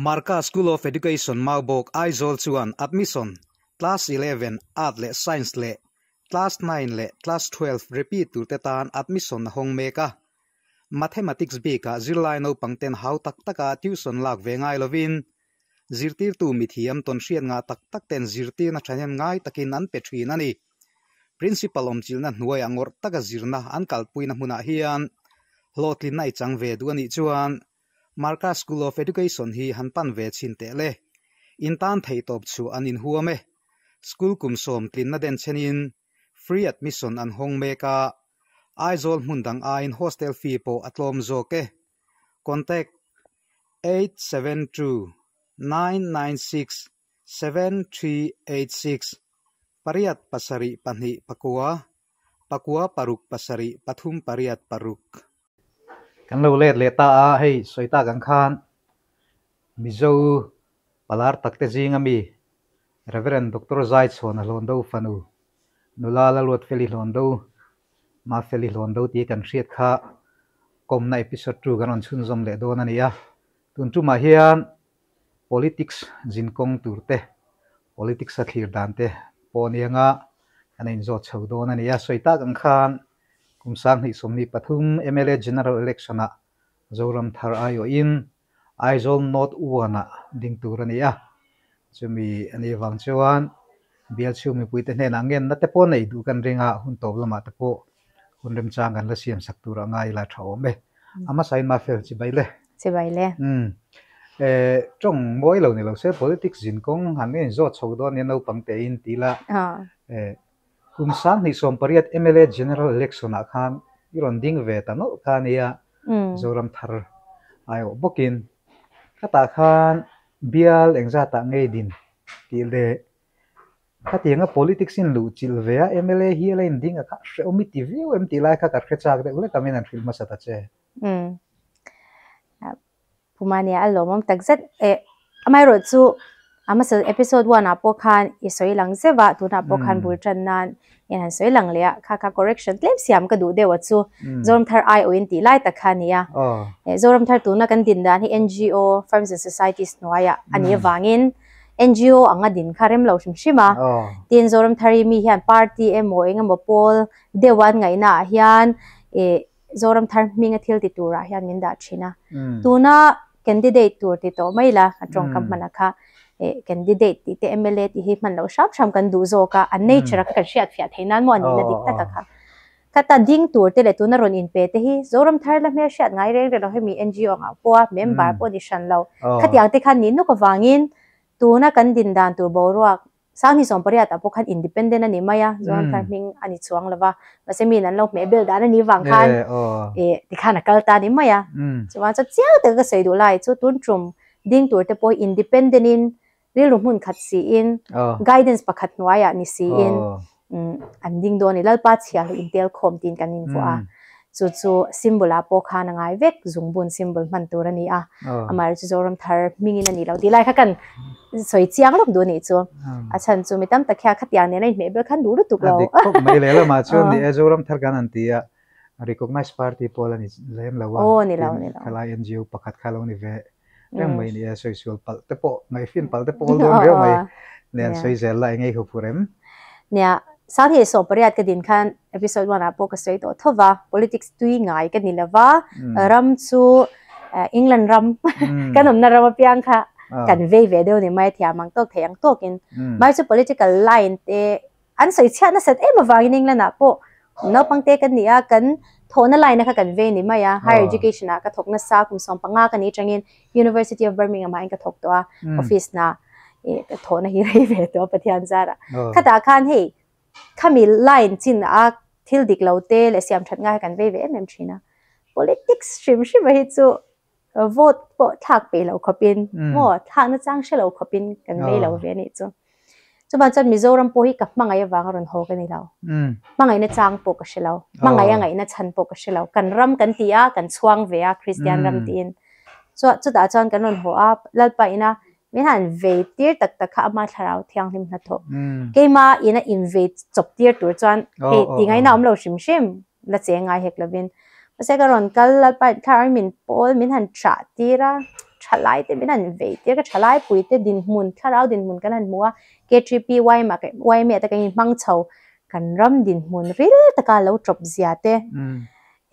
Marka School of Education Maubawk Aizawl chuan admission Class 11 Art leh Science leh Class 9 leh Class 12 repeat turte tan admission a hawng mek a. Mathematics bikah zirlai naupangten hau tak taka tuition lak ve ngai lovin zirtirtu mithiam tawnhriat ngah tak tak ten zirtirna thahnem ngai takin an pe thin a ni. Principal awmchilhna hnuaiah ngawrh taka zirna an kalpuina hmunah hian hlawhtlinna i chang ve duh a nih chuan Marka School of Education hi han pan ve chhin teh le. In tan theihtawp chu an inhuam e. School kum sawm tlinna den chenin free admission an hawng mek a, Aizawl hmun dang aiin hostel fee pawh a tlawm zawk e. Contact, 872 996 7386 Pariat pasarih pahnih pakua, pakua paruk pasarih pathum pariat paruk. Kan lo let leh ta a, hei sawi tak ang khan Mizo palar takte zinga mi Rev. Doctor Zaichhuana Hlawndo fanu nula Laluatfeli Hlawndo, Mafeli Hlawndo tih kan hriat kha kawmna episode two kan rawn chhunzawm leh dawn a ni a. Tun tumah hian politics zinkawng tur te, politics a thlir dan te pawh a ni anga kan inzawt chho dawn a ni a. Sawi tak ang khan kum 2023 mla General Election ah Zoram thar aiawhin Aizawl North One ah ding tur a ni a. Chumi a nih vang chuan bial chhung mipuite hnenah ngenna te pawh neih duh kan ring a, hun tawp lamah te pawh hun remchang kan la siam sak tur a ngai ila tha awm e. A hmasain Mafel chibai le. Chibai le. Umm. Eh, tawng mawi lo ni lo se politics zin kawng han nge inzawt chho dawn nia naupang tein ti ila. Eh, kum 2018 mla General Election ah khan i rawn ding ve ta nawlh kha ania Zoram thar aiawh bawkin. Khatah khan bial engzatah ngei din tih leh khatianga politics in luh chilh ve a mla hi a la inding a kha hrehawm i ti viau em tih lai kha ka hre chak deuh hlek a min an hrilh hmasa ta che. Pumania a lawmawm tak zet e. Amaherawh chu a hmasa episode one ah pawh khan i sawi lang zeuh a, tunah pawh khan bul tan nan in han sawi lang leh a, kha kha correction tlem siam ka duh deuh a chu Zoram Thar aiawh in tih lai tak kha a ni a. Zoram Thar tuna kan din dan hi NGO, Firms and Societies hnuaiah a nih avangin NGO anga din kha rem lo hrim hrim a. Tin Zoram Thar hi mi hian party emaw eng emaw pawl deuh an ngaihna ah hian Zoram Thar hminga thil ti turah hian min dah thin a. Tuna candidate tur ti tawh mai la, a tawngkam hman a kha candidate tih te mla tih hi hman loh hram hram kan duh zawk a, a nature a kha kan hriat fiah theih nan maw a nihna dik tak a kha. Khata ding tur te leh tuna rawn inpe te hi Zoram Thar la hmel hriat ngai reng reng lo hemi NGO angah pawh a member pawh ni hran lo. Khatiang te khan nih nuk avangin tuna kan din dan tur boruak 2018 ah pawh khan independent a ni mai a, Zoram Thar hming a ni chuang lo va, mahse miin an lo hmeh bel dan a nih vang khan eh tikhan a kal ta a ni mai a. Chuan chuan chiang taka ka sawi duh lai chu tun tum ding tur te pawh independent in rilru hmun khat siin guidance pakhat hnuaiah ni siin an ding dawn a ni. Lalpa chhia hlu intel khawm tiin kan invuah a. Chu chu symbol ah pawh khan a ngai vek, zungbun symbol hman tur a ni a, amaherawhchu Zoram Thar hmingin a ni lo tih lai kha kan sawi chiang lawk duh a nih chu. A chhan chu mi tam tak hian khatiang nen a inhmeh ber khan duh lutuk lo. A dik khawp mai lehlamah chuan ni e, Zoram Thar kan han ti a, recognized party pawl a ni lem lo a, tin khalai NGO pakhat kha lo ni ve reng mai ni e, sawi sual palh te pawh, ngaihfin palh te pawh awl dawn riau mai nen sawi zel la eng ei hu phur em? Nia, 2018 ka din khan episode one ah pawh ka sawi tawh tho va, politics tui ngai ka ni lo va, ram chu England ram kan awmna ram apiang kha kan vei ve deuh ni mai a thiam ang tawk thei ang tawkin. Mahse chu political line te An sawi chhiat nasat em avangin England ah pawh naupang te kan ni a, kan thawhna line a kha kan vei ni mai a, higher education ah ka thawk nasa, kum 15 ka ni atangin University of Birmingham ah in ka thawk tawh a, office hna ih ka thawhna hi rei ve tawh a Pathian zarah. Khatah khan hei khami line chin a thil dik lo te leh siam that ngai kha kan vei ve em em thin a, politics hrim hrim a hi chu vote pawh thlak peih loh khawpin maw thlakna chang hre lo khawpin kan vei lo ve a nih chu. Chuvang chuan Mizoram pawh hi ka hmangaih avanga rawn haw ka ni lo. Hmangaihna chang pawh ka hre lo. Hmangaih a ngaihna chhan pawh ka hre lo. Kan ram kan ti a, kan chhuang ve a, Kristian ram tiin. Chuan chutah chuan kan rawn haw a, Lalpa ina min han vei tir tak tak kha ama thlarau thianghlim hnathawh. Keima ina invei chawp tir tur chuan hei ti ngaihna awm lo hrim hrim. La che ngai hek lovin. Mahse ka rawn kal Lalpa thlarau min pawl min han ṭah tir a. thalai te min han vei tir ka thalai pui te dinhmun thlarau dinhmun kan han hmu a K3P yma yma te kan inhmang chho kan ram dinhmun ril taka lo tawp zia te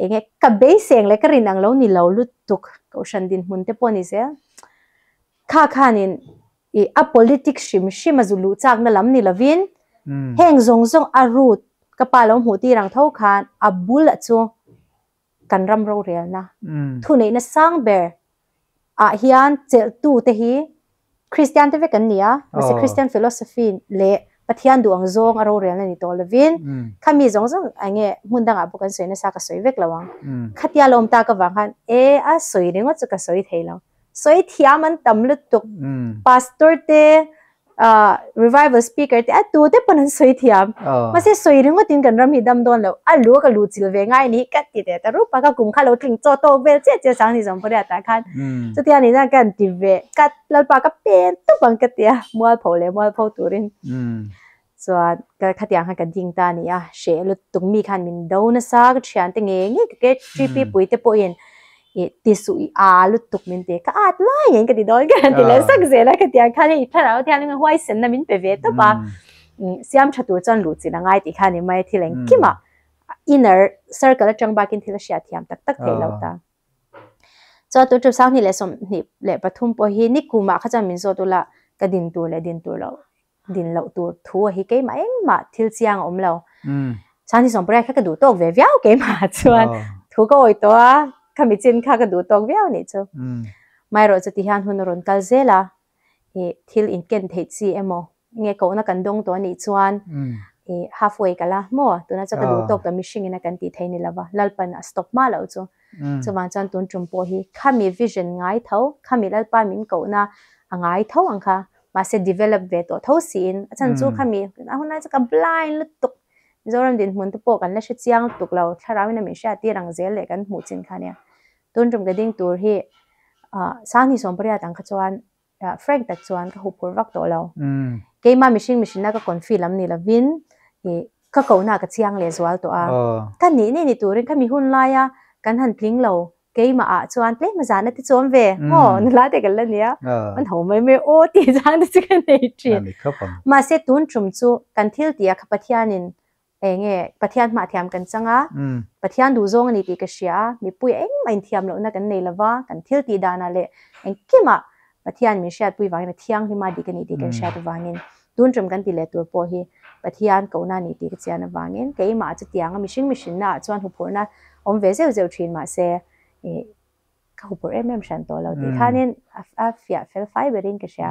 enge ka beiseng leh ka rin ang lo ni lo lutuk kohhran dinhmun te pawh a ni zel kha khanin ih a politics hrim hrim a zu luh chakna lam ni lovin heng zawng zawng a root ka pa lo hmuh tir ang tho khan a bulah chu kan ram rorelna thuneihna sang ber ah hian chelhtu te hi Kristian te vek an ni a, mahse Kristian philosophy leh Pathian duh ang zawng a rorelna ni tawh lovin khami zawng zawng enge hmun dangah pawh kan sawi nasa ka sawi vek lo ang. Khatia lo awm tak avang khan e a sawi ringawt chu ka sawi thei lo. Sawi thiam an tam lutuk. Pastor te revival speaker te a tu te pawn an sawi thiam. Mahse sawi ringawt in kan ram hi dam dawn lo. A lu ka lu chil ve ngai ni ka ti teh ta rup a ka kum kha lo tling chaw tawk vel chiah chiah sang ni zawng pariat ah khan. Chutia ni chuan ka han ti ve ka lalpa ka pen tawp ang ka ti a mualpho leh mualpho turin. Chuan ka khatiang khan ka ding ta a ni a, hreh lutuk mi khan min do nasa ka thian te ngei ngei ka KTP pui te pawhin ih ti suh i a lutuk min ti ka at lai ngeiin ka ti dawn ka ti leh sak zel a khatiang khan hei thlarau te hian huaisenna min pe ve tawp a, siam tha tur chuan luh chin a ngai tih kha a ni mai thil engkimah inner circle atang bakin thil a hriat thiam tak tak theih loh ta. Chuan tun ṭum sanghnih leh 23 pawh hi nikumah kha chuan min zawt ula ka din tur leh din tur loh din loh tur thu a hi keimah engmah thil chiang a awm lo. Chhangni sawmpariat kha ka duh tawk ve viau keimah chuan thu ka awi tawh a, khami chin kha ka duh tawk viau a nih chu. Amaherawh chu tihian hun a rawn kal zel a, ih thil inken theih chi emaw nge kohna kan dawng tawh a nih chuan ih halfway ka la maw tuna chu ka duh tawk ta mihringin a kan tih thei ni lova Lalpan a stop hma loh chu. Chuvang chuan tun tum pawh hi khami vision ngai tho, khami Lalpa min kohna a ngai tho ang kha. Mahse develop ve tawh tho siin a chhan chu khami a hunlai chu ka blind lutuk Mizoram dinhmun te pawh kan la hre chiang lutuk lo thlarau in a min hriat tir ang zel leh kan hmuh chin kha nia tun tum ka ding tur hi ah sanghnih 18 ang kha chuan frank tak chuan ka huphur vak tawh lo keimah mihring mihrinna ka confi lam ni lovin ih ka kohna ka chiang leh zual tawh a ka nih nih ni turin khami hun laia kan han tling lo Keimah ah chuan tlem a zan a ti chuam ve maw nula te kan la nia an ho mai mai aw tih zan te chu ka nei thin mahse tun tum chu kan thil tih ah kha Pathianin eng nge Pathian hmah thiam kan chang a Pathian duh zawng a ni tih ka hria a mipui engmah inthiam lohna kan nei lova kan thil tih danah leh engkimah Pathian min hriatpui vangin a thianghlim a dik a ni tih kan hriat avangin tun tum kan ti leh tur pawh hi Pathian kohna a ni tih ka chian avangin keimah chutiang a mihring mihrinna ah chuan huphurhna awm ve zeuh zeuh thin mahse ih ka huphurh em em hran tawh lo tih khanin a fiah fel fai berin ka hria.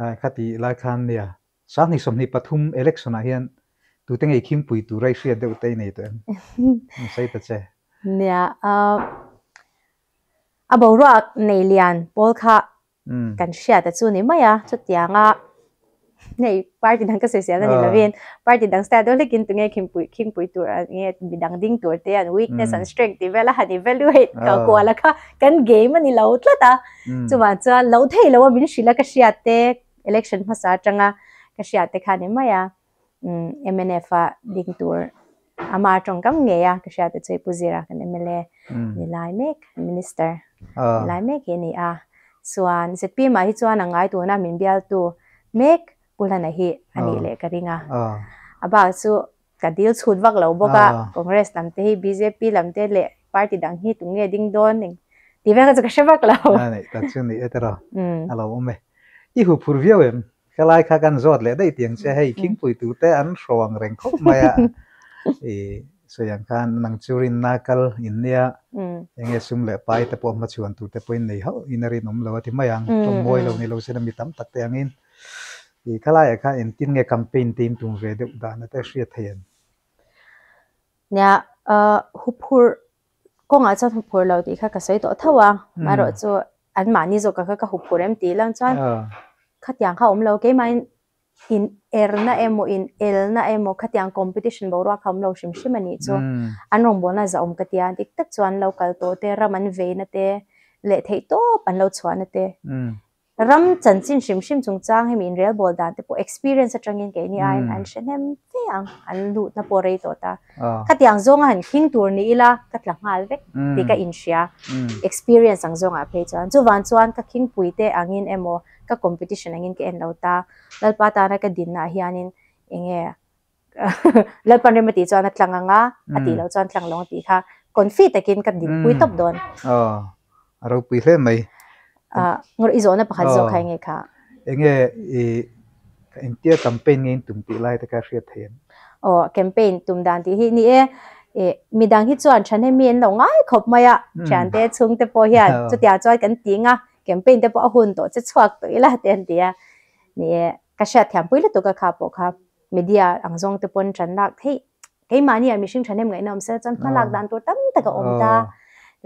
Aw khati lai khan nia 2023 election ah hian tute ngei khimpui tura i hriat deuh te i nei tawh em? Sawi ta che. Nia A boruak nei lian pawl kha kan hriat a chu ni mai a, chutianga hei party dang ka sawisel a ni lovin party dang style deuh hlekin tunge khimpui khingpui tur nge midang ding tur te an weakness an strength tih vel a han evaluate ka kual a kha kan game a ni lo tlat a, chuvang chuan lo thei lo a min hrilh a ka hriat te election hmasa atanga ka hriat te kha a ni mai a. Mnf a ding tur ama tawngkam ngei a ka hriat te chu Pu Zira kan mla ni lai mek minister ni lai mek hi a ni a chuan zpm ah hi chuan a ngai tuna min bialtu mek Pu Hlana hi a nih leh ka ring a a bak chu ka dil chhut vak lo bawk a Congress lam te hi bjp lam te leh party dang hi tunge ding dawn eng tih vel kha chu ka hre vak lo. A nih tak chu ni e tiraw a lo awm e i huphur viau em? Helai kha kan zawt leh daih tiang che hei khingpui tute an hrawng reng khawp mai a i sawi ang khan nang chu rinna kal in nia enge sum leh pai te pawh hmachhuan tur te pawhin nei hauh in a rinawm lo a ti mai ang tlawmmawi lo ni lo se mi tam tak te angin i khalaiah khan engtin nge campaign te in tum ve deuh dan a te hriat thei em? Nia huphurh kawngah chuan huphurh lo tih kha ka sawi tawh tho a, amaherawh chu anmahni zawk kha ka huphurh em tih lang chuan khatiang kha a awm lo keimahin in erna emaw in elna emaw khatiang competition boruak kha a awm lo hrim hrim a nih chu an rawngbawlna a zahawm ka tia dik tak chuan lo kal tawh te ram an veina te leh theih tawp an lo chhuahna te ram chanchin hrim hrim chungchang hemi inrelbawl dan te pawh experience atangin keini aiin an hre hnem fe a. ang, an luhna pawh rei tawh ta. Khatiang zawnga han khing tur ni ila ka tla nghal vek tih ka inhria, experience ang zawngah phei chuan. Chuvang chuan ka khingpui te angin emaw ka competition angin ka en lo ta. Lalpa tana ka dinnaah hianin enge Lalpan rem a tih chuan a tlang ang a, a tih loh chuan tlang lo ang tih kha confi takin ka dinpui tawp dawn. Aw, a ropui hle mai. Ngawrh i zawhna pakhat zawk kha enge kha? Enge i engtia campaign nge in tum tih lai te kha hriat thei em? Aw, campaign tum dan tih hi ni e, midang hi chuan thahnem mi an lo ngai khawp mai a, thiante chhungte pawh hian chutiang chuan kan ti ang a, campaign te pawh a hun tawh che chhuak tawh ila te an ti a, ni e, ka hriat thiampui lutuk a kha pawh kha. Media ang zawng te pawn ṭan lak theih keimahni ah mihring ṭhahnem ngaihna awm sela chuan hma lak dan tur tam tak a awm ta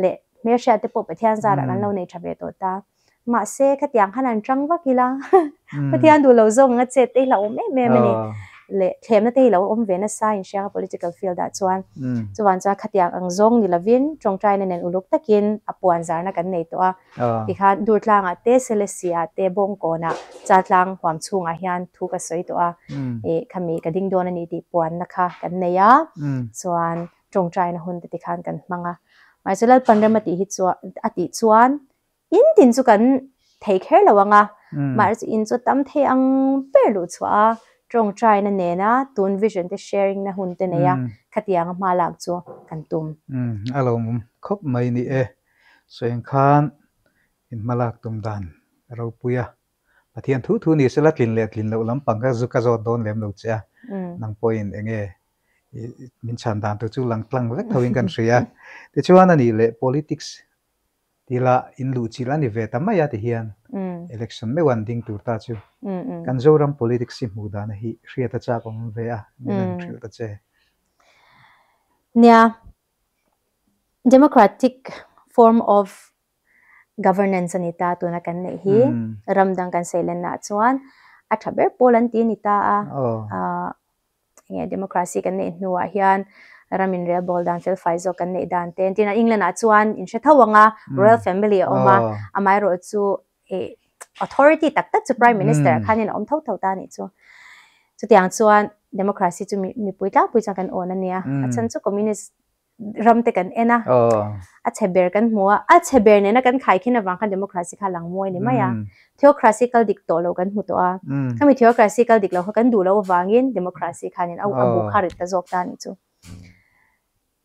leh hmelhriat te pawh Pathian zarah kan lo nei ṭha ve tawh ta. Mahse khatiang khan an ṭang vak ila Pathian duh lo zawng anga chet te hi hlauhawm em em a ni leh thlemna te hi lo awm ve nasa inhriang a political field ah chuan chuvang chuan khatiang ang zawng ni lovin ṭawngṭaina nen uluk takin a puan zarna kan nei tawh a. Tikhan Durtlangah te, Selesih-ah te, Bawngkawnah, Chaltlang huam chhungah hian thu ka sawi tawh a, ih khami ka ding dawn a ni tih puanna kha kan nei a, chuan tawngtaina hun te tikhan kan hmang a. Mahse Lalpan rem a tih hi chuan a tih chuan in tin chu kan thei kher lo ang a, mahse in chu tam thei ang ber luh chhuah a, tawngtaina nena tun vision te sharing na hun te nei a, khatiang a hma lak chu kan tum. A lo awm khawp mai ni e. Sawiang khan in hmalak tum dan a ropui a, Pathian thu thu ni sela tlin leh tlin loh lampang kha zu ka zawt dawn lem lo che a, nang pawhin eng nge min chhan dan tur chu lang tlang vek thoin kan hria. Tichuan a nih leh politics tila in luh chilh a ni ve ta mai a ti hian election meuh an ding tur ta chu kan Zoram politics hi hmuh dana hi hriat a chak awm ve a, min han hrilh ta che. Nia, Democratic form of governance a ni ta tuna kan neih hi ram dang kan seilennaah chuan a tha ber pawl an ti a ni ta a, enge democracy kan neih hnuah hian ram inrelbawl dan felfai zawk kan neih dan te entirna England ah chuan in hre tho ang a royal family a awm a amaherawhchu authority tak tak chu prime minister ah khanin a awm tho tho ta a nih chu. Chutiang chuan democracy chu mipui tlangpui chuan kan awn a nia. A chhan chu communist ram te kan en a, a chhe ber kan hmu a, a chhe ber nena kan khai khin avang khan democracy kha lang mawi ni mai a. Theocracy kal dik tawh lo kan hmu tawh a. Khami theocracy kal dik lo kha kan duh loh avangin democracy khanin a bu kha rit ta zawk ta a nih chu.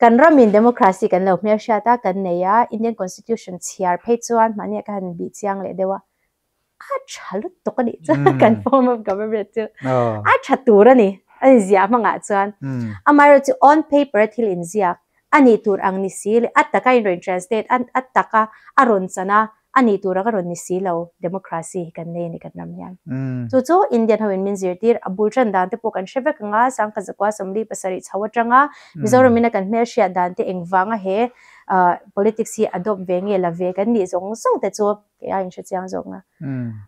Kan ramin democracy kan lo hmelhriat a, kan nei a, Indian Constitution chhiar phei chuan mahni ah ka han bih chiang leh deuh a, a tha lutuk a nih chu kan form of government chu a tha tur a ni, a inziah hmangah chuan. Amaherawhchu on paper a thil inziak a nih tur ang ni si leh a taka in rawn translate a taka a rawn chan a, A nih tur anga rawn ni si lo, democracy hi kan nei a ni kan ram hian. Chu chu Indian ho in min zirtir, a bul tan dan te pawh kan hre vek ang a, Sangkhat zakua 47 chho atanga Mizoram in a kan hmelhriat dan te engvanga he politics hi adopt ve nge la ve kan nih zawng zawng te chu kei a inhre chiang zawk nga.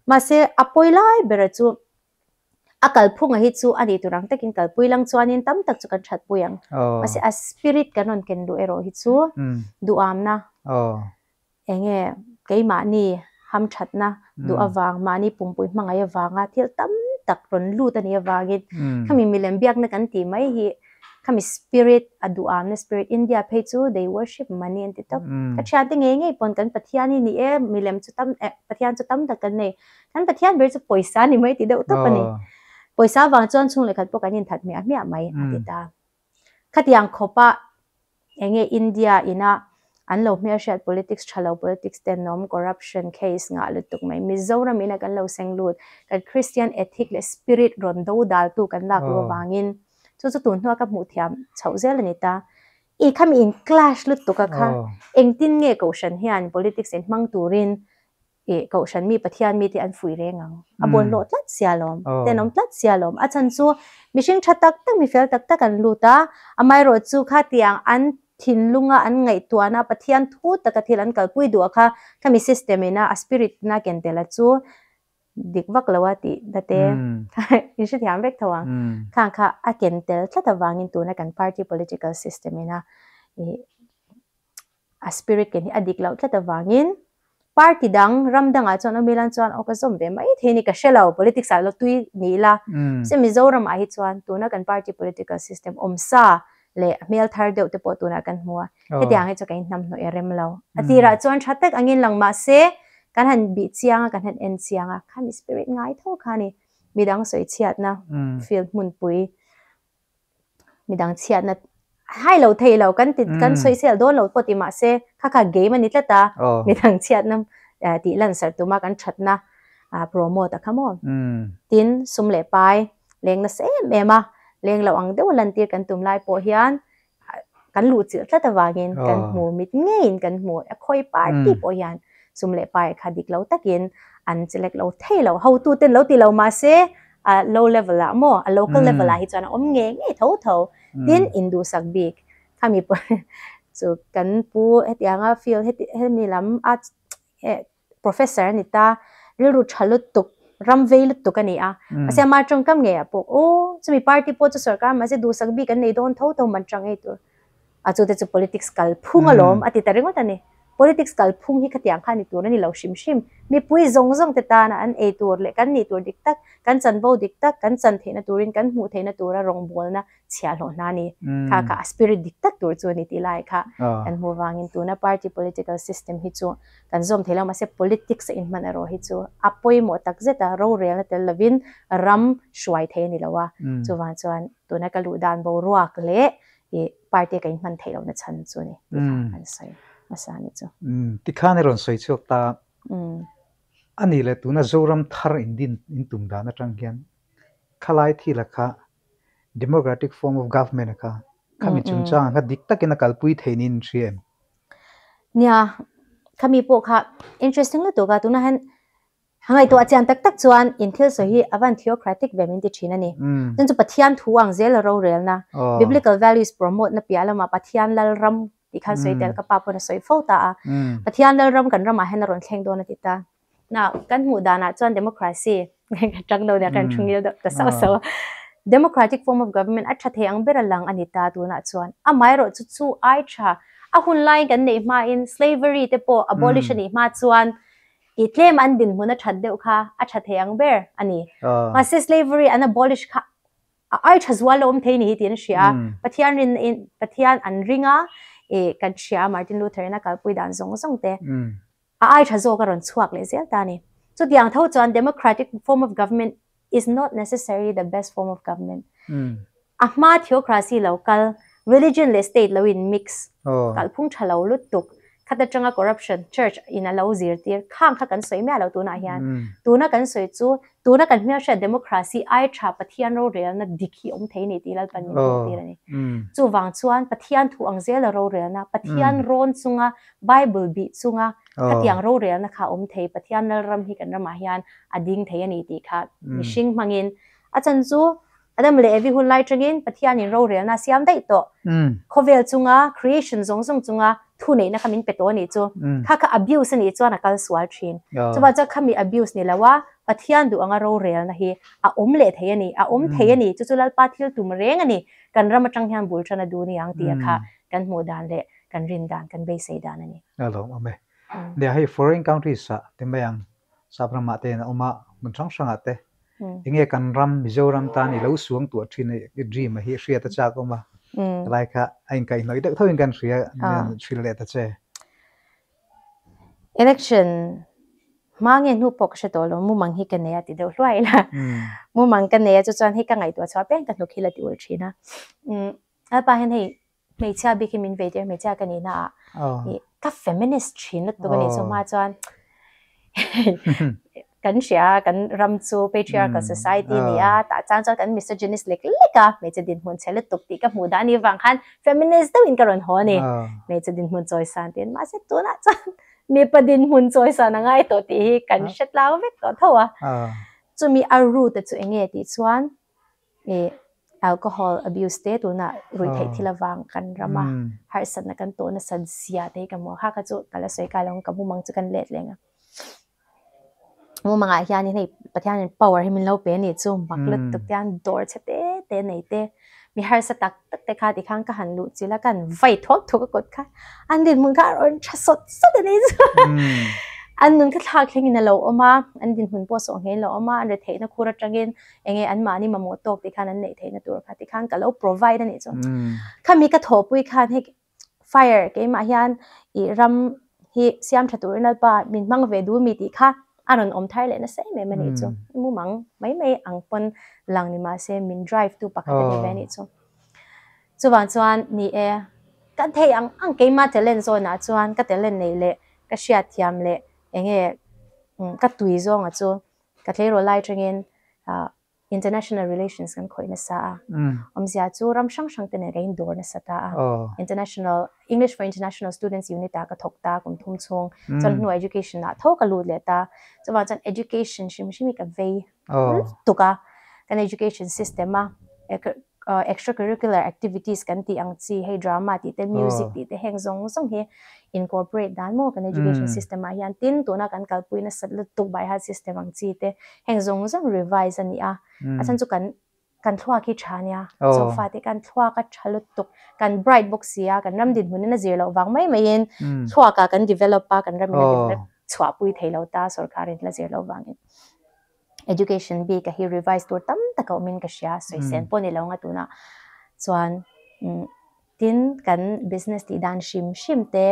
Mahse a pawi lai bera chu a kalphunga hi chu a nih tur ang takin kalpui lang chuanin tam tak chu kan thatpui ang. Mahse a spirit kan rawn ken luh erawh hi chu duhamna Enge keimahni hamthatna duh avang, mahni pumpui hmangaih avanga thil tam tak rawn lut a nih avangin khami milem biakna kan tih mai hi khami spirit a duhamna spirit India phei chu they worship money an ti tawp. Ka thiante ngei ngei pawn kan Pathian hi ni e, milem chu tam eh Pathian chu tam tak kan nei, kan Pathian ber chu pawisa ni mai ti deuh tawp a ni. Pawisa avang chuan chhung leh khat pawh kan inthat hmiah hmiah mai a ti ta. Khatiang khawpa enge India ina an lo hmelhriat politics tha lo politics tenawm corruption case ngah lutuk mai Mizoram ina kan lo seng lut kan Christian ethic leh spirit rawn do dal tu kan lak luh avangin chu chu tun hnua ka hmuh thiam chhoh zel a ni ta. I khami in clash lutuk a kha engtin nge kohhran hian politics in hmang turin Ih, Kohhran mi Pathian mite an fuih reng ang. A bawlhhlawh tlat sia lawm, tenawm tlat sia lawm. A chhan chu mihring tha tak tak, mi fel tak tak an lut a, amaherawh chu khatiang an thinlunga an ngaihtuahna Pathian thu taka thil an kalpui duh a kha, khami system ina a spirit ina ken tel a chu dik vak lo a tih na te in hrethiam vek tho ang. Khang kha a ken tel tlat avangin tuna kan party political system ina ih a spirit ken hi a dik loh tlat avangin. Party dang ram dangah chuan awm ila chuan aw ka zawm ve mai thei ni ka hre lo politics ah lo tui ni ila mahse Mizoram ah hi chuan tuna kan party political system awm sa leh hmel thar deuh te pawh tunah kan hmu a hetiang hi chu ka inhnam hnawih a rem lo. A tirah chuan tha tak angin lang mahse kan han bih chiang a kan han en chiang a khami spirit ngai tho kha a ni midang sawi chhiatna field hmunpui midang chhiatna hai lo thei lo kan ti kan sawi sel dawn lo pawh ti mahse kha kha game a ni tlat a midang chhiatna tih lan sarh tuma kan thatna promote a kha maw tin sum leh pai leng nasa em em a leng lo ang deuh a lantir kan tum lai pawh hian kan luh chilh tlat avangin kan hmu mit ngeiin kan hmu a khawi party pawh hian sum leh pai kha dik lo takin an chelek lo thei lo hotu ten lo ti lo mahse a low level ah maw a local level ah hi chuan a awm ngei ngei tho tho tin induhsak bik khami pawh chu kan pu hetianga field heti hemi lam a professor a ni ta rilru tha lutuk ram vei lutuk a ni a mahse ama tawngkam ngei ah pawh aw chumi party pawh chu sorkar mahse duhsak bik an nei dawn tho tho man tang ei tur A chute chu politics kalphung alawm a ti ta ringawt a ni. Politics kalphung hi khatiang kha ni tur a ni lo hrim hrim. Mipui zawng zawng te tana an ei tur leh kan nih tur dik tak, kan chanvo dik tak, kan chan theihna turin kan hmuh theihna tura rawngbawlna chhiahhlawh hna a ni. Kha kha a spirit dik tak tur chu a ni tih lai kha kan hmuh vangin tuna party political system hi chu kan zawm thei lo mahse politics a inhman erawh hi chu a pawimawh takzet a, rorelna tel lovin ram hruai thei a ni lo a. Chuvang chuan tuna ka luh dan boruak leh I party ka inhman theih lohna chhan chu ni ti kha an sawi hmasa a ni chu. Tikhan i rawn sawi chhuak ta. A nih leh tuna Zoram thar in din in tum dan atang hian khalai thila kha democratic form of government a kha khami chungchang kha dik takin a kalpui thei niin in hria em? Nia, khami pawh kha interesting lutuk a, tunah hian Ngaihtuah chian tak tak chuan in thil sawi hi a van theocratic ve min ti thin a ni. Chuan chu Pathian thu ang zel a rorelna, biblical values promote na piah lamah Pathian Lalram tih khan sawi tel ka pa pawn a sawi fo ta a. Pathian Lalram kan ramah hian a rawn thleng dawn a ti ta. Now, kan hmuh danah chuan democracy, ka tang deuh nia ka han thu ngil deuh ta sauh sauh a. Democratic form of government a tha thei ang ber a lang a ni ta tunah chuan. Amaherawhchu chu chu ai tha, a hun laiin kan neih hmain slavery te pawh abolish a nih hma chuan I tlem an dinhmun a that deuh kha a tha thei ang ber a ni. Mahse slavery an abolish kha a ai tha zual lo awm thei ni hi tiin a hria a. Pathian rin in Pathian an ring a i kan hria a Martin Luther in a kalpui dan zawng zawng te a ai tha zawk a rawn chhuak leh zel ta a ni. Chutiang tho chuan democratic form of government is not necessarily the best form of government. A hma theocracy lo kal, religion leh state lo in mix, kalphung tha lo lutuk, khat atanga corruption church in a lo zirtir, khang kha kan sawi miah lo tunah hian. Tuna kan sawi chu, tuna kan hmelhriat democracy ai tha Pathian rorelna dik hi awm thei ni tih Lalpan min hmuhtir a ni. Chuvang chuan Pathian thu ang zela rorelna, Pathian rawn chunga Bible bih chunga khatiang rorelna kha awm thei, Pathian Lalram hi kan ramah hian a ding thei a ni tih kha mihring hmangin a chan chu Adam leh Evi hun lai tangin Pathianin rorelna a siam daih tawh. Khawvel chunga creation zawng zawng chunga thu neihna kha min pe tawh a nih chu. Kha kha abuse a nih chuan a kal sual thin. Chuvang chuan khami abuse ni lo a Pathian duh anga rorelna hi a awm leh thei a ni, a awm thei a ni. Chu chu Lalpa thil tum reng a ni. Kan ram atang hian bul tan a duh ni ang tih a kha kan hmuh dan leh kan rin dan, kan beisei dan a ni. A lawm awm e. Nia hei foreign countries ah ti mai ang Sap ramah te in a awm a, hmun hrang hrangah te. Enge kan ram Mizoram tan i lo suang tuah thin i dream a hi hriat a chak awm a. Helai kha a inkaihhnawih deuh tho in kan hria hrilh leh ta che. Election hma nge hnu pawh ka hre tawh lo, mumang hi ka nei a ti deuh hluai ila. Mumang ka nei a chu chuan hei ka ngaihtuah chhuah piang ka hnuk hi la ti ulh thin a. Lalpa hian hei hmeichhia bik hi min vei tir hmeichhia ka nihna ah i ka feminist thin lutuk a nih chu hma chuan kan hria kan ram chu patriarchal society a ni a tah chang chuan kan misogynist lek lek a hmeichhe dinhmun chhe lutuk tih ka hmuh dah a nih vang khan feminist deuhin ka rawn haw a ni hmeichhe dinhmun chawisan tiin mahse tunah chuan mipa dinhmun chawisan a ngai tawh tih hi kan hre tlang vek tawh tho a chumi a root a chu enge tih chuan I alcohol abuse te tunah ruih theih thil avang kan ram a, harsatna kan tawh nasat zia te hi ka hmu a, kha kha chu ka la sawi kai lo ang ka mumang chu kan let leng a. Mumangah hianin hei Pathianin power hi min lo pe a nih chu mak lutuk te hian dawr chhe te te nei te mi harsa tak tak te kha tikhan ka han luh chilh a ka han vai thawk thawk a kawt kha an dinhmun kha a rawn tha sawt sawt a ni chu. An nun kha thlak thlengin a lo awm a, an dinhmun pawh sawh ngeiin a lo awm a, an retheihna khur atangin enge anmahni mamawh tawk tih khan an neih theihna tur kha tikhan ka lo provide a nih chu. Khami ka thawhpui khan hei fire keimah hian ih ram hi siam tha turin Lalpa min hmang ve duh mi tih kha a rawn awm thar leh nasa em em a nih chu. Mumang mai mai ang pawn lang ni mahse min drive tu pakhat a ni ve a nih chu. Chuvang chuan ni e, kan thei ang ang keimah talent zawnah chuan ka talent neih leh ka hriat thiam leh enge ka tui zawnga chu ka tleirawl lai atangin ah international relations kan khawih nasa a. Awmzia chu ram hrang hrang te nen ka indawr nasa ta a. International English for International Students unit ah ka thawk ta kum thum chhung. Chuan hnuah education ah tho ka lut leh ta. Chuvang chuan education hrim hrim hi ka vei lutuk a. Kan education system a extracurricular activities kan tih ang chi hei drama tih te music tih te heng zawng zawng hi incorporate dan maw kan education system ah hian tin tuna kan kalpui nasat lutuk by heart system ang chi te heng zawng zawng revise a ni a a chhan chu kan kan thluak hi tha nia sofa te kan thluak a tha lutuk kan bright bawk si a kan ram dinhmun in a zir loh vang mai mai in thluak ah kan develop a kan ram in a develop chhuahpui thei lo ta sorkar in la zir loh vangin. Education bik a hi revise tur tam tak a awmin ka hria, sawisel pawh ni lo nga tunah chuan tin kan business tih dan hrim hrim te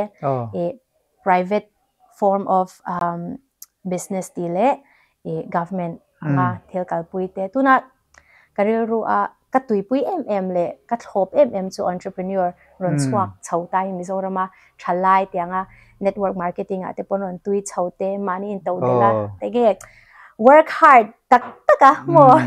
ih private form of business tih leh ih government anga thil kalpui te tunah ka rilru a ka tuipui em em leh ka thlawp em em chu entrepreneur rawn chhuak chho ta hi Mizorama thalai tianga network marketing ah te pawn rawn tui chho te mahni in to delh a enge work hard tak tak a maw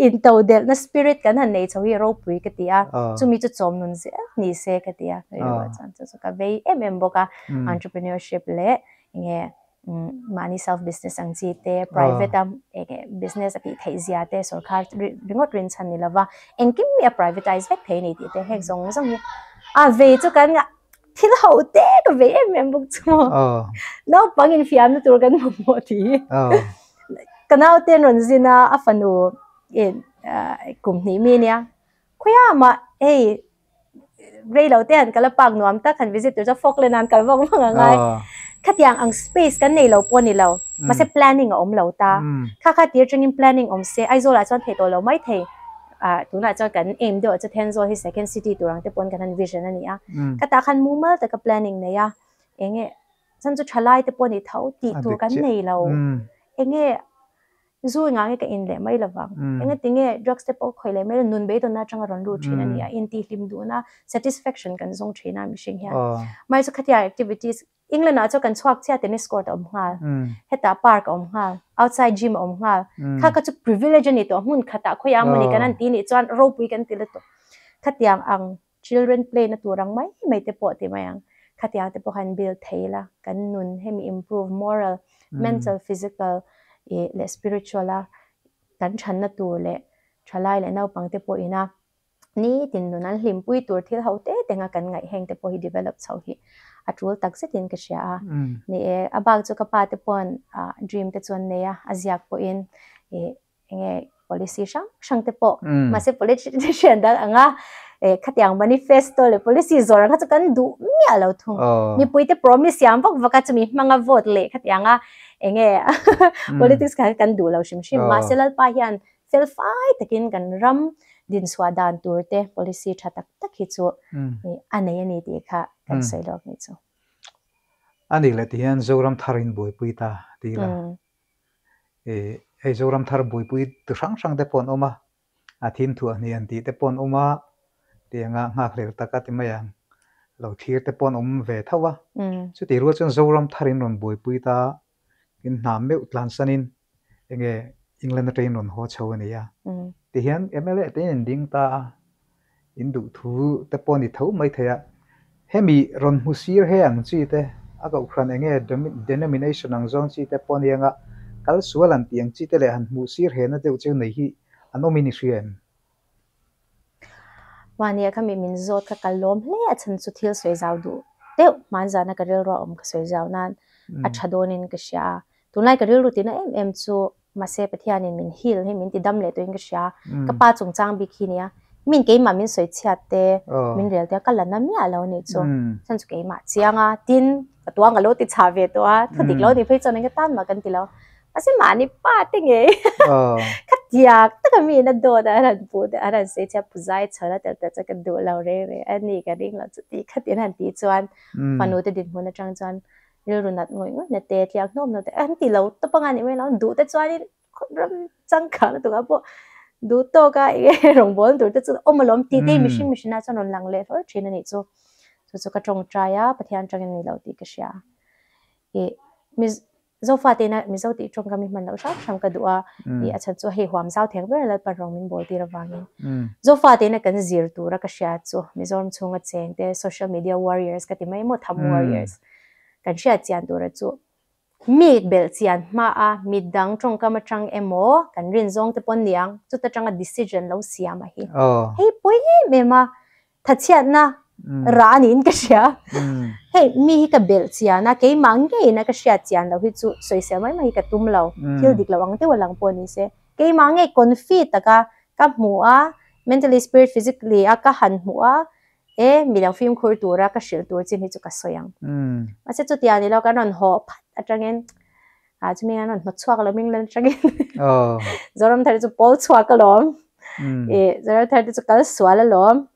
in to delh na spirit kan han nei chho hi ropui ka ti a chumi chu chawm nun zel ni se ka ti a chuan chu chu ka vei em em bawk a entrepreneurship leh enge mahni self business ang chi te private a enge business a tih theih zia te sorkar ringawt rin chhan ni lova engkim hi a privatize vek thei a ni tih te heng zawng zawng hi a vei chu kan thil ho te ka vei em em bawk chu maw naupang infiamna tur kan mamawh tih hi ka naute an rawn zin a a fanu kum hnih mi ania khawiah mah hei rei lo te han kal a park nuam tak han visit tur chuan Falkland ah an kal vak vak ang a khatiang ang space kan nei lo pawh a ni lo mahse planning a awm lo ta kha kha tir atangin planning awm se Aizawl ah chuan theih tawh lo mai thei ah tunah chuan kan aim deuh ah chu Thenzawl hi second city tur ang te pawn kan han vision a ni a khatah khan mumal taka planning nei a enge chhan chu thalai te pawh a ni tho tih tur kan nei lo enge Zu engah nge ka in leh mai lovang? Engati nge drugs te pawh khawih leh mai lo, nun beidawnna atanga rawn lut thin a ni a, intihhlim duhna, satisfaction kan zawng thin a mihring hian. Mahse chu khatia activities, England ah chuan kan chhuak chiah tennis court a awm nghal, hetah park a awm nghal, outside gym a awm nghal, kha kha chu privilege a ni tawh, hmun khatah khawiah mawni kan han ti nih chuan ropui kan ti lutuk. Khatiang ang children play na tur ang mai mai te pawh ti mai ang, khatiang te pawh khan build thei ila, kan nun hemi improve moral, mental, physical ih leh spiritual a kan thanna tur leh thalai leh naupang te pawh ina nitin nun an hlimpui tur thil ho te te anga kan ngaih heng te pawh hi develop chho hi a tul tak zetin ka hria a. Ni e, a bak chu ka pa te pawn dream te chu an nei a, a ziak pawhin ih enge policy hrang hrang te pawh mahse politician dang anga eh khatiang manifesto leh policy zawr ang kha chu kan duh miah lo thung mipui te promise siam vak vak a chumi hmanga vote leh khatianga enge politics kha kan duh lo hrim hrim mahse Lalpa hian fel fai takin kan ram dinchhuah dan tur te policy tha tak tak hi chu a nei a ni tih kha kan sawi lawk ni chu. A nih leh tihian Zoram thar in buaipui ta ti ila. Hei Zoram thar buaipui tu hrang hrang te pawh an awm a, a thim thuah hnih an tih te pawh an awm a, tianga nghakhlel taka ti mai ang lo thlir te pawh an awm ve tho a. Chutih rual chuan Zoram thar in rawn buaipui ta, in hna meuh tlansanin enge England atangin rawn haw chho a ni a. Tihian mla te in ding ta a, In duh thu te pawh a ni tho mai thei a, hemi rawn hmu sir he ang chi te, a kohhran eng nge denomination ang zawng chi te pawh a ni anga kal sual an tih ang chi te leh han hmuh sir he na deuh cheu nei hi an awmin i hria em? Mahni a khami min zawt kha ka lawm hle a chhan chu thil sawi zau duh deuh hmanzana ka rilru a awm ka sawi zau nan a tha dawnin ka hria a, tunlai ka rilru tina em em chu Mahse Pathianin min heal hi min ti dam leh tawhin ka hria. Ka pa chungchang bik hi nia. Min keimah min sawi chhiat te, min rel te a ka la na miah lo anih chu. Chuan chu keimah chiang a, tin ka tuang ka lo ti chah ve tawh a, thu dik lo ni phei chuan eng tan mah kan ti lo. Mahse mahni pa te ngei khatiang taka mi in a dawt a an han puh te an han sawi chhiat pu zai chho la tel tel chuan ka duh lo reng reng a ni ka ring lo chuti khatin han tih chuan fanu te dinhmun atang chuan rilru nat ngawih ngawih na te tliak hnawm lo te an ti lo tawp anga ni mai lo duh te chuanin ram changkang lutuk ah pawh duh tawk a eng nge rawngbâwl tur te chu awm alawm tih te hi mihring mihring ah chuan rawn lang leh hlawl thin a nih chu. Chu chu ka tawngtai a Pathian atangin a ni lo tih ka hria. Ih Zofa tena Mizo tih tawngkam hi hman loh hram hram ka duh a, ih a chhan chu hei huam zau theng ber Lalpan rawng min bawl tir avangin. Zofa tena kan zir tura ka hria chu Mizoram chhunga cheng te social media warriors ka ti mai maw tham warriors kan hriat chian tura chu mi belh chian hma a midang tawngkam atang emaw kan rin zawng te pawn niang chuta tanga decision lo siam a hi. Hei pawi em em a Thachhiatna rah a niin ka hria. Hei mi hi ka belh chian a, keimah ngeiin a ka hriat chian loh hi chu sawisel mai mai hi ka tum lo. Thil dik lo ang deuh a lang pawh ni se. Keimah ngei confi taka ka hmu a, mentally, spirit, physically a ka han hmuh a, e midang fimkhur tura ka hrilh tur chin hi chu ka sawi ang. Mahse chutiang ni lo kan rawn haw phat atangin ah chumi an rawn hnawt chhuak lo ming lan atangin Zoram thar chu pawl chhuak alawm e Zoram thar te chu kal sual alawm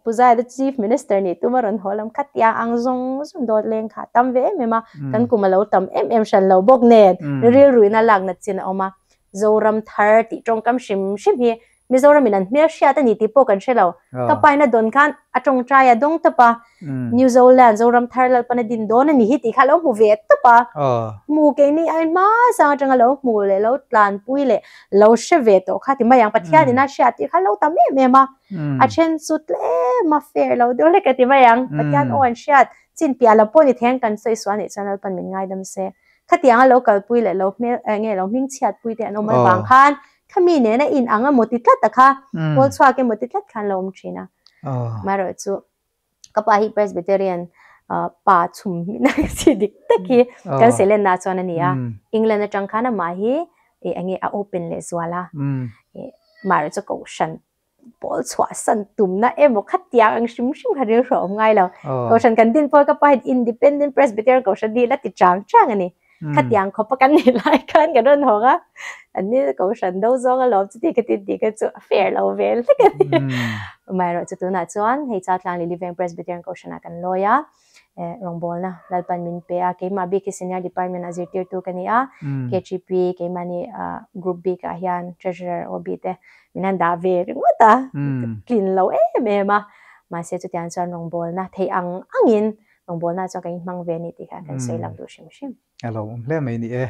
Pu Zai te Chief Minister nih tuma rawn haw lam kha tiang ang zawng zawng dawt leng kha tam ve em em a kan kum a lo tam em em hran lo bawk nen rilruina lak nat chin a awm a Zoram thar tih tawngkam hrim hrim hi Mizoram in an hmel hriat a ni tih pawh kan hre lo. Ka pa in a dawn khan a tawngtai a dawng tawp a, New Zoland, Zoram thar Lalpan a din dawn a ni hi tih kha a lo hmu ve tawp a. Hmu keini ai hma sang atanga lo hmu leh lo tlanpui leh lo hre ve tawh kha ti mai ang. Pathian in a hriat tih kha a lo tam em em a. A then chu tlem a fair lo deuh hlek a ti mai ang. Pathian aw an hriat chin piah lam pawh ni thei ang kan sawi sual nih chuan Lalpan min ngaidam se. Khatianga lo kalpui leh lo hmel nge lo hmingchhiatpui te an awm avang khan Khami nena in ang emaw ti tlat a kha, pawl chhuak emaw ti tlat khan lo awm thin a. Amaherawh chu ka pa hi Presbyterian pa chhum hmina chi dik tak hi kan seilenna chuan a ni a. England atang khan amah hi eng nge a open leh zual a. Amaherawh chu kohhran pawl chhuah san tumna emaw khatiang ang hrim hrim kha rilru a awm ngai lo. Kohhran kan din pawh ka pa hian Independent Presbyterian Kohhran hi la ti chang chang a ni. Khatiang khawpa kan nih lai khan kan rawn hawng a, an ni Kohhran do zawng alawm chuti ka ti tih kha chu a fair lo ve hlek a ni. Amaherawhchu chu tunah chuan hei Chaltlang Lily Veng Presbyterian Kohhranah kan lawi a, rawngbawlna Lalpan min pe a, keimah bik hi Senior Department ah zirtirtu ka ni a, KGP keimahni Group bikah hian Treasurer OB te min han dah ve ringawt a, tlin lo em em a, mahse chutiang chuan rawngbawlna theih ang angin rawngbawlna chuan kan inhmang ve a ni tih kha kan sawi lang duh hrim hrim. A lo awm hle mai ni e.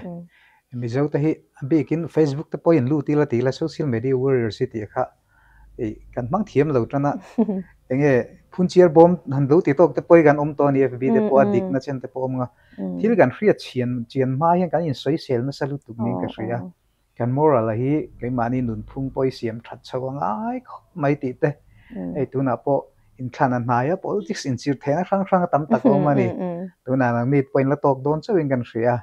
Mizo te hi a bikin Facebook te pawhin lut ila ti ila social media warriors hi tih kha ei kan hmang thiam lo tan a, enge phunchiar bawm han lo ti tawk te pawh hi kan awm tawh a ni FB te pawh a dikna chen te pawh a awm ang a, thil kan hriat chian chian hma hian kan insawisel nasa lutuk niin ka hria. Kan moral a hi keimahni nunphung pawh i siam that chho a ngai khawp mai tih te, hei tunah pawh inthlan a hnai a, politics inchir theihna hrang hrang a tam tak a awm a ni. Tunah nangni pawh in la tawk dawn chauhin kan hria a,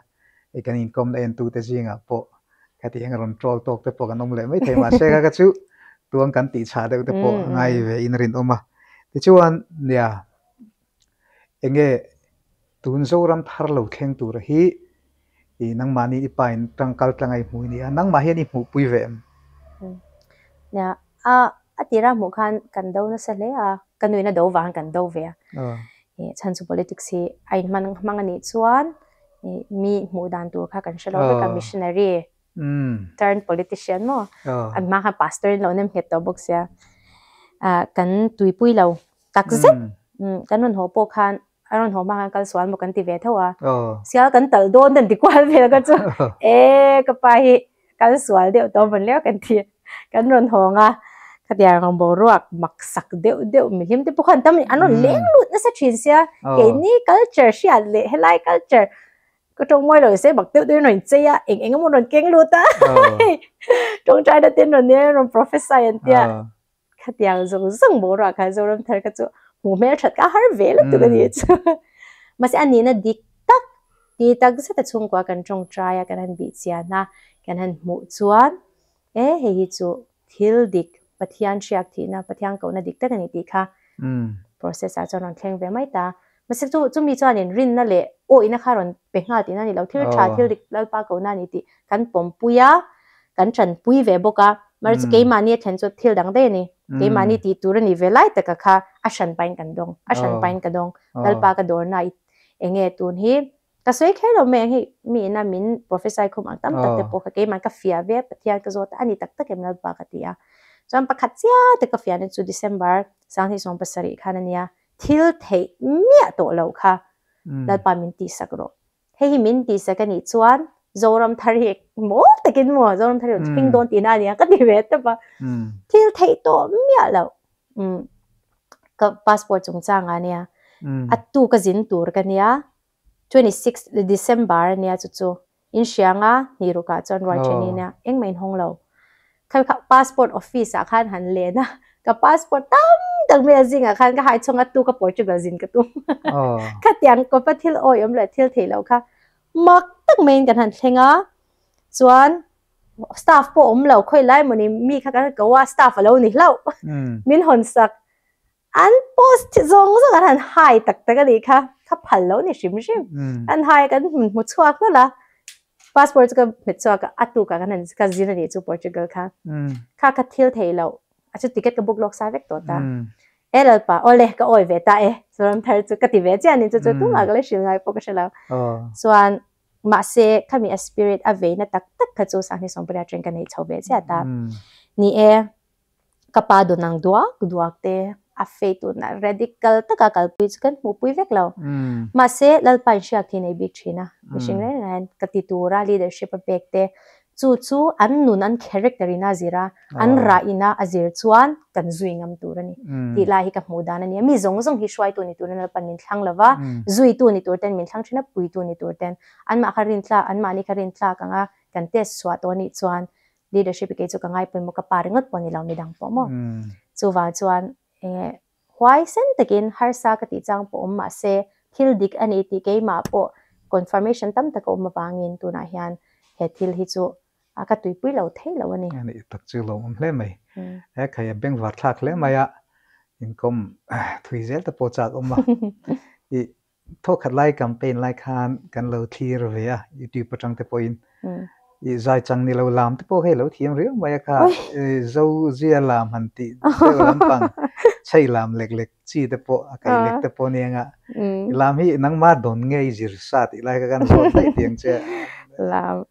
hei kan inkawmna entute zingah pawh khati eng rawn troll tawk te pawh kan awm leh mai thei mahse kha kha chu tuang kan tih chhah deuh te pawh a ngai ve in a rinawm a. Tichuan nia enge Tun Zoram thar lo thleng tura hi i nangmahni i pa in tangkal tlang a i hmuh i ni a, nangmah hian i hmuhpui ve em? Nia, a a tira hmuh khan kan do nasa hle a, ka nuin a do vang kan do ve a. I chhan chu politics hi a inhman hmang a nih chuan i mi hmuh dan tur kha kan hre lo vek a, missionary turn politician maw? An hma khan pastor in lo nem nghet tawh bawk sia. Kan tuipui lo takzet kan rawn haw pawh khan a rawn haw hma khan kal sual maw kan ti ve tho a, sial kan talh dawn kan ti kual vel kha chu e ka pa hi kal sual deuh tawh vawn leu kan ti kan rawn hawng a, khatiang ang boruak mak sak deuh deuh mihlim te pawh khan tam an rawn leng lut nasa thin sia keini culture hriat leh helai culture ka tawng mawi lo se bak deuh deuh in rawn chei a eng eng emaw rawn keng lut a tawngtai na ten rawn nia rawn prophesy an tia Khatiang zawng zawng boruak kha Zoram thar kha chu hmuh hmel that ka har ve lutuk a ni chu. Mahse a nihna dik tak ti tak zet a chhungkua kan tawngtai a kan han bih chian a kan han hmuh chuan e hei hi chu thil dik Pathian hriak thihna, Pathian kohna dik tak a ni tih kha process ah chuan rawn thleng ve mai ta. Mahse chu chumi chuanin rinna leh awihna kha rawn pe nghal tihna a ni lo, thil tha, thil dik Lalpa kohna a ni tih kan pawmpui a, kan tanpui ve bawk a. Mahse chu keimahni a thlen chu thil dang daih a ni. Keimahni tih tur a ni ve lai taka kha a hran pahin kan dawng, a hran pahin ka dawng. Lalpa ka dawrna i eng nge tun hi Ka sawi kher lo mai ang hei mi ina min prophesy khum ang tam tak te pawh kha keimah ka fiah ve a Pathian ka zawt a ani tak tak em Lalpa ka ti a chuan pakhat chiah te ka fiahna chu December 2017 khan ania thil theih miah tawh lo kha Lalpa min tihsak rawh hei hi min tihsak anih chuan Zoram thar hi mawl takin maw Zoram thar hi rawn thleng dawn tihna ania ka ti ve tawp a thil theih tawh miah loh ka passport chungchangah ania a tu ka zin tur ka nia 26 December ania chu chu in hrianga ni rukah chuan ruai then ania engmah in hawng lo kha kha passport office ah khan han len a ka passport tam tak mai a zingah khan ka hai chhawng a tu ka Portugal zin ka tum khatiang kawpa thil awi awm leh thil theih loh kha mak tak maiin kan han thleng a chuan staff pawh awm lo khawi lai mawni mi kha kan ko a staff a lo ni hlauh min hawn sak An post zawng zawng an han hai tak tak a nih kha, kha phal lo ni hrim hrim. An hai kan hmu chhuak hlawlh a, passport chu ka hmet chhuak a, a tukah kan han ka zin a nih chu Portugal kha. Kha ka thil thei loh, a chu ticket ka book lawk sa vek tawh ta. E Lalpa, awle ka awi ve ta e, Zoram thar chu ka ti ve chiah a ni chu chu tumah ka la hrilh ngai pawh ka hre lo. Chuan mahse khami a spirit a veina tak tak kha chu 2018 atangin ka nei chho ve chiah ta. Ni e. Ka pa dawn ang duak duak te a fei tunah radical taka kalpui chu kan hmuhpui vek lo. Mahse Lalpa in hriak hi nei bik thin a, mihring reng reng hian ka ti tura leadership a pek te chu chu an nun an character in a zir a, an rah in a a zir chuan kan zui ngam tur a ni tih lai hi ka hmuh dan a ni a. Mi zawng zawng hi hruaitu ni turin Lalpa'n min thlang lo va, zuitu ni tur ten min thlang thin a, puitu ni tur ten anmah kha rintlak anmahni kha rintlak ang a kan test chhuah tawh anih chuan leadership hi kei chu ka ngai pawimawh ka pa ringawt pawh ni lo midang pawh maw chuvang chuan enge huaisen takin harsa ka tih chang pawh awm mahse thil dik a ni tih keimah pawh confirmation tam tak a awm avangin tunah hian he thil hi chu a ka tuipui lo thei lo a ni. A nih tak chu lawmawm hle mai. He khai a bengvar thlak hle mai a, inkawm thui zel te pawh chak awm a. I Thawkhat lai campaign lai khan kan lo thlir ve a, YouTube atang te pawhin i zai chang ni lo lam te pawh hei lo thiam riau mai a kha, zo zia lam han tih deuh lampang chhei lam lek lek chi te pawh a kaih lek te pawh nia nga, i lam hi nangma dawn nge i zir sa tih lai kha kan zawt daih tiang che. Lam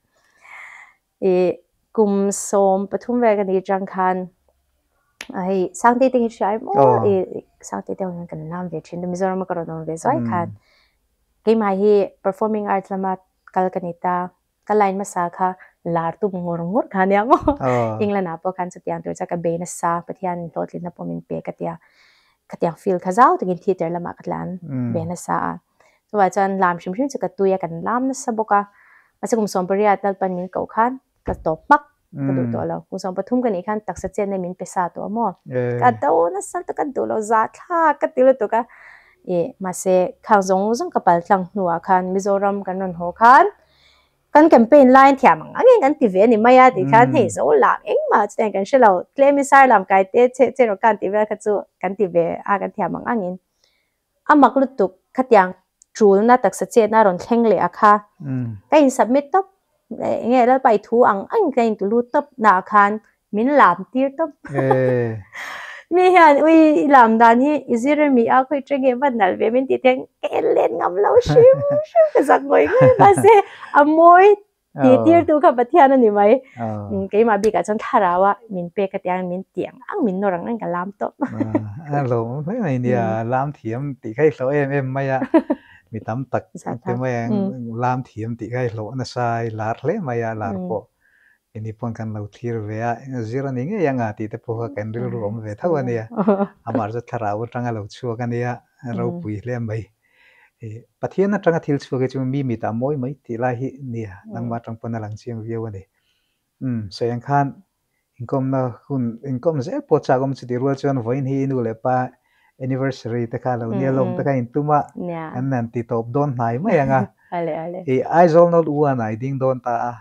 I kum 13 vel ka nih atang khan hei Sangtei te hi hria em aw i Sangtei te ho hian kan lam ve thin Mizoram a ka rawn awm ve zuai khan keimah hi performing arts lama kal ka ni ta ka line hmasa kha lar tum ngawr ngawr kha ania maw England ah pawh khan chutiang tur chuan ka bei nasa Pathian hlawhtlinna pawh min pe ka tia khatiang field kha zau takin theatre lamah ka tlan ve nasa a. Chuvah chuan lam hrim hrim chu ka tui a, kan lam nasa bawk a. Mahse kum 18 Lalpan min koh khan ka tawp hmak, ka duh tawh lo. Kum 13 ka nih khan taksa chenna min pe sa tawh a maw? Ka do nasa lutuk, ka duh lo zah thlak ka ti lutuk a. Ih, mahse khang zawng zawng ka pal tlang hnuah khan Mizoram kan rawn haw khan kan campaign laiin thiam ang angin kan ti ve a ni mai a tih khan hei zo lam engmah chutiang kan hre lo. Tlem i sar lam kai te che che rawh khan tih vel kha chu kan ti ve a, kan thiam ang angin. A mak lutuk khatiang tulna taksa chetna a rawn thleng leh a kha. Ka in submit tawp eng nge Lalpa i thu ang ang ka in tu lut tawp naah khan min lam tir tawp. Mi hian ui i lam dan hi i zir a mi a khawi ṭe nge va nalh ve min tih te ka en let ngam lo hrim hrim ka zak ngawih ngawih mahse a mawi Ti tirtu kha Pathian a ni mai. Keimah bikah chuan thlarau a min pek a tiang min ti ang ang min nawr ang ang ka lam tawp. A lawm hle mai nia, lam thiam tih kha i hlawh em em mai a, mi tam tak te mai ang lam thiam tih kha i hlawh nasa i lar hle mai a, lar pawh keini pawn kan lo thlir ve a, zir a ni ngei ang a tih te pawh kha kan rilru awm ve tho a nia, amah chu thlarau atanga lo chhuak a nia, ropui hle mai. Pathian atanga thil chhuak hi chu mi mitah mawi mai tih lai hi nia, nangmah atang pawn a lang chiang viau a ni. Umm, sawi ang khan inkawmna hun, inkawm zel pawh chak awm chutih rual chuan vawiin hi i nu leh pa anniversary te kha lo nia lawm te kha intum a, kan han ti tawp dawn hnai mai ang a. I Aizawl North One ah i ding dawn ta a,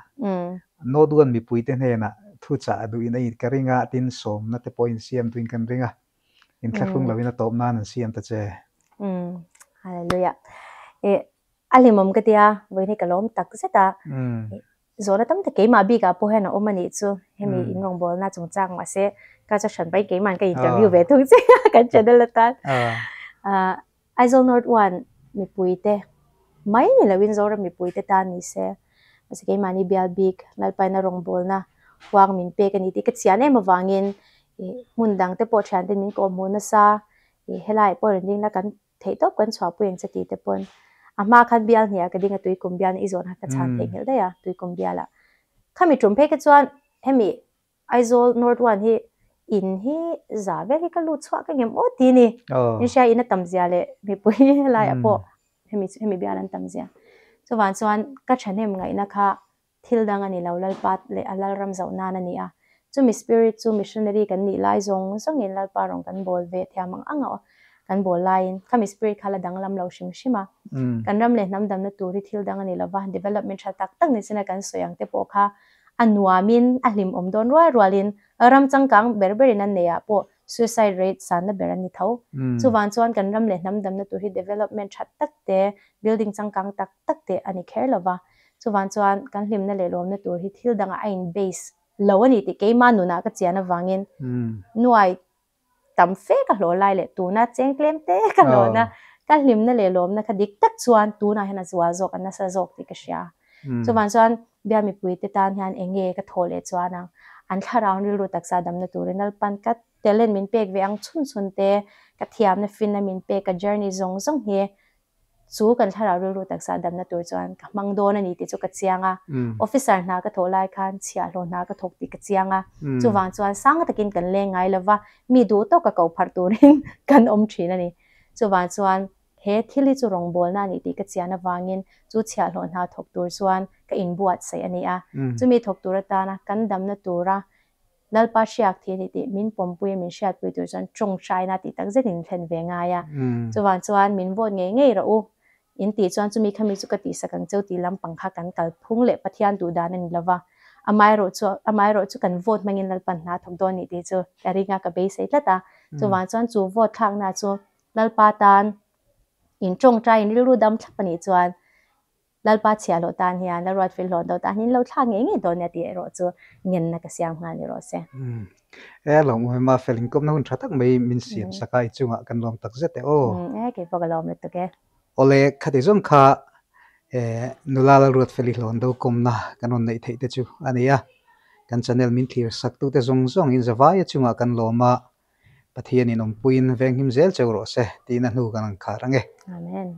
North One mipuite hnenah. Thuchah a duhin a in ka ring a, tin sawmna te pawh insiam duhin kan ring a, inthlahrung loin a tawp nan an siam ta che. Umm Hallelujah. Eh a hlimawm ka tia, vawiin hi ka lawm tak zet a. Zawhna tam tak keimah bikah pawh hian a awm a nih chu, hemi in rawngbawlna chungchang mahse ka chu hran pai keiman ka interview ve thung che a kan channel atan. Ah Aizawl North One mipuite mai ni loin Zoram mipuite tan ni se, mahse keimahni bial bik Lalpaina rawngbawlna huang min pek a ni tih ka chian em avangin ih hmun dang te pawh thiante min kawhhmuh nasa ih helaiah pawh rawn ding la kan theih tawp kan chhuahpui ang che tih te pawn a hma khan bial hniah ka ding a tuikum bial i zawn kha ka chhan theihnghilh daih a tuikum bialah khami tum phei kha chuan hemi Aizawl North One hi in hi za vel hi ka lut chhuah ka ngem aw ti ni. In hria in a tam zia leh mipui helaiah pawh hemi hemi bial an tam zia. Chuvang chuan ka thahnem ngaihna kha thil dang a ni lo Lalpa leh a Lalram zoh nan a ni a. Chumi spirit chu missionary kan nih lai zawng zawngin Lalpa rawn kan bawl ve thiam ang ang a kan bawl laiin khami spirit kha la danglam lo hrim hrim a. Kan ram leh hnam damna tur hi thil dang a ni lova development tha tak tak ni china kan sawi ang te pawh kha A nuamin a hlimawm dawn rual rualin ram changkang ber berin an neihah pawh suicide rate sanna ber an ni tho. Chuvang chuan kan ram leh hnam damna tur hi development that tak te, building changkang tak tak te a ni kher lo va. Chuvang chuan kan hlimna leh lawmna tur hi thil dangah a in base lo a ni tih keimah nunah ka chian avangin nuai tam fe ka hlawh lai leh tuna cheng tlem te ka hlawhna ka hlimna leh lawmna kha dik tak chuan tunah hian a zual zawk a nasa zawk tih ka hria. Chuvang chuan bia mipui te tan hian eng nge ka thawh leh chuan ang an thlarau rilru taksa damna turin Lalpan ka talent min pek ve ang chhun chhun te ka thiamna finna min pek ka journey zawng zawng hi Chu kan thlarau rilru taksa damna tur chuan ka hmang dawn a ni tih chu ka chiang a. Officer hna ka thawh lai khan chhiahhlawh hna ka thawk tih ka chiang a. Chuvang chuan sang takin kan leng ngai lo va, mi duh tawka ko pharh turin kan awm thin a ni. Chuvang chuan he thil hi chu rawngbawlna a nih tih ka chian avangin chu chhiahhlawh hna thawk tur chuan ka inbuatsaih a ni a. Chumi thawk tur atana kan damna tura Lalpa hriak thi a ni tih min pawmpui a min hriatpui tur chuan tawngtaina tih tak zetin thlen ve ngai a. Chuvang chuan min vote ngei ngei rawh u in tih chuan chumi khami chu ka tihsak ang cheu tih lampang kha kan kalphung leh Pathian duh dan a ni lova. Amaherawh chu amaherawh chu kan vote hmangin Lalpan hna thawk dawn nih tih chu ka ring a ka beisei tlat a. Chuvang chuan chu vote thlakna chu Lalpa tan in tawngtai in rilru dam thlap a nih chuan Lalpa chhiah hlawh tan hian la ruat fel hlawh do tan hian lo thlak ngei ngei dawn nia tih erawh chu ngenna ka siam nghal ni rawh se. Umm. E lawm awm em a, fel inkawmna hun tha tak mai min siam sak a, i chungah kan lawm tak zet e aw. Umm e, kei pawh ka lawm lutuk e. Awle, khati zawng kha e nula la ruat fel i hlawn do kawmna kan rawn neih theih te chu a ni a, kan channel min thlir sak tute zawng zawng in zavaia chungah kan lawm a, Pathianin awmpuiin venghim zel cheu rawh se tihna hnu kan ang khar ang e. Amen.